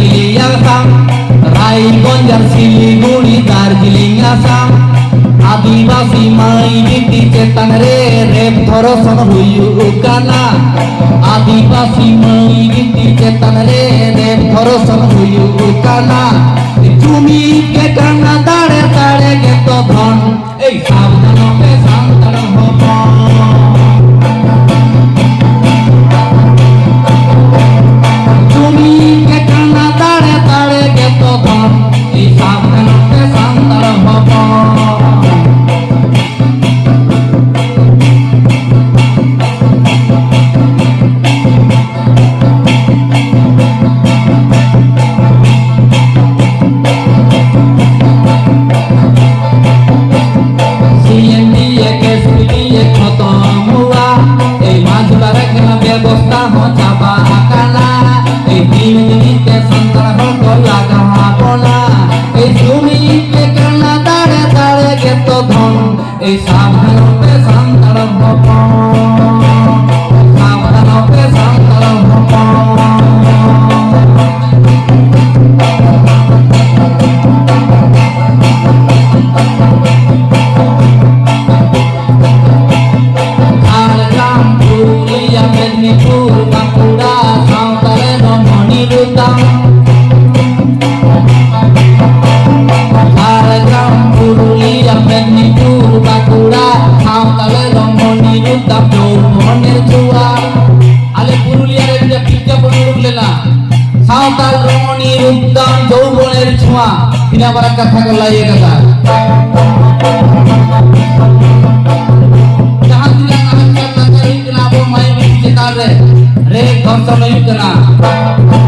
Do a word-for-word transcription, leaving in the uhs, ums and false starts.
ᱫᱤᱞᱞᱤ ᱟᱥᱟᱢ, ᱨᱟᱭᱜᱚᱸᱡᱽ ᱟᱨ ᱥᱤᱞᱤᱜᱩᱲᱤ, ᱫᱟᱨᱡᱤᱞᱤᱝ ᱟᱥᱟᱢ᱾ ᱟᱹᱫᱤᱵᱟᱹᱥᱤ ᱢᱟᱹᱭ ᱵᱤᱴᱤ ᱪᱮᱛᱟᱱ ᱨᱮ ᱨᱮᱯ ᱫᱷᱚᱨᱥᱚᱱ ᱦᱩᱭᱩᱜ ᱠᱟᱱᱟ᱾ ᱟᱹᱫᱤᱵᱟᱹᱥᱤ ᱢᱟᱹᱭ ᱵᱤᱴᱤ ᱪᱮᱛᱟᱱ ᱨᱮ ᱨᱮᱯ ᱫᱷᱚᱨᱥᱚᱱ ᱦᱩᱭᱩᱜ ᱠᱟᱱᱟ᱾ ᱡᱩᱢᱤᱫ ᱜᱮ ᱠᱟᱱᱟ ᱫᱟᱲᱮ, ᱫᱟᱲᱮ ᱜᱮᱛᱚ ᱫᱷᱚᱱ᱾ ᱮᱭ ᱥᱟᱵᱫᱷᱟᱱᱚᱜ ᱯᱮ ᱥᱟᱱᱛᱟᱲ ᱦᱚᱯᱚᱱ᱾ ᱡᱩᱢᱤᱫ ᱜᱮ ᱠᱟᱱᱟ ᱫᱟᱲᱮ, ᱫᱟᱲᱮ ᱜᱮᱛᱚ ᱫᱷᱚᱱ᱾ ᱮᱭ ᱥᱟᱵᱫᱷᱟᱱᱚᱜ ᱯᱮ ᱥᱟᱱᱛᱟᱲ ᱦᱚᱯᱚᱱ᱾ ᱥᱤ ᱮᱢ ᱰᱤ ᱮ ᱠᱮᱥ ᱯᱤ ᱰᱤ ᱮ ᱠᱷᱚᱛᱚᱢ ᱦᱩᱣᱟ, ᱮᱭ ᱢᱟᱹᱡᱷᱤ ᱯᱟᱨᱜᱟᱱᱟ ᱵᱮᱵᱚᱥᱛᱟ ᱦᱚᱸ ᱪᱟᱵᱟ ᱟᱠᱟᱱᱟ᱾ ᱮᱭ ᱫᱤᱱ ᱫᱤᱱ ᱛᱮ ᱥᱟᱱᱛᱟᱲ ᱦᱚᱲ ᱠᱚ ᱞᱟᱜᱟ ᱵᱚᱱᱟ᱾ ᱮᱭ ᱡᱩᱢᱤᱫ ᱜᱮ ᱠᱟᱱᱟ ᱫᱟᱲᱮ, ᱫᱟᱲᱮ ᱜᱮᱛᱚ ᱫᱷᱚᱱ᱾ ᱮᱭ ᱥᱟᱵᱫᱷᱟᱱᱚᱜ ᱯᱮ ᱥᱟᱱᱛᱟᱲ ᱦᱚᱯᱚᱱ, ᱥᱟᱵᱫᱷᱟᱱᱚᱜ ᱯᱮ ᱥᱟᱱᱛᱟᱲ ᱦᱚᱯᱚᱱ᱾ ᱡᱷᱟᱲᱜᱨᱟᱢ, ᱯᱩᱨᱩᱞᱤᱭᱟ, ᱢᱮᱫᱽᱱᱤᱯᱩᱨ, ᱵᱟᱸᱠᱩᱲᱟ, ᱥᱟᱶᱛᱟᱞᱮ ᱫᱚ ᱢᱚᱱᱤ ᱨᱩᱛᱟᱢ᱾ ᱡᱷᱟᱲᱜᱨᱟᱢ, ᱯᱩᱨᱩᱞᱤᱭᱟ, ᱢᱮᱫᱽᱱᱤᱯᱩᱨ, ᱵᱟᱸᱠᱩᱲᱟ, ᱥᱟᱶᱛᱟᱞᱮ ᱨᱚᱢᱚᱱᱤ ᱨᱩᱛᱟᱢ ᱡᱳᱣᱵᱚᱱᱮᱨ ᱪᱷᱩᱣᱟ᱾ ᱟᱞᱮ ᱯᱩᱨᱩᱞᱤᱭᱟ ᱨᱮ ᱢᱤᱫᱴᱮᱱ ᱵᱤᱜᱽᱜᱟᱯᱚᱱ ᱩᱰᱩᱠ ᱞᱮᱱᱟ, ᱥᱟᱶᱛᱟᱞ ᱨᱚᱢᱚᱱᱤ ᱨᱩᱛᱟᱢ ᱡᱳᱣᱵᱚᱱᱮᱨ ᱪᱷᱩᱣᱟ᱾ ᱛᱤᱱᱟᱹᱜ ᱢᱟᱨᱟᱝ ᱠᱟᱛᱷᱟ ᱠᱚ ᱞᱟᱹᱭ ᱟᱠᱟᱫᱟ᱾ ᱡᱟᱦᱟᱸ ᱛᱤᱱᱟᱹᱜ ᱱᱟᱦᱟᱪᱟᱨ ᱱᱟᱦᱟᱪᱟᱨ ᱦᱩᱭᱩᱜ ᱠᱟᱱᱟ ᱟᱵᱚ ᱢᱟᱹᱭ ᱵᱤᱴᱤ ᱪᱮᱛᱟᱱ ᱨᱮ, ᱨᱮᱯ ᱫᱷᱚᱨᱥᱚᱱ ᱦᱩᱭᱩᱜ ᱠᱟᱱᱟ᱾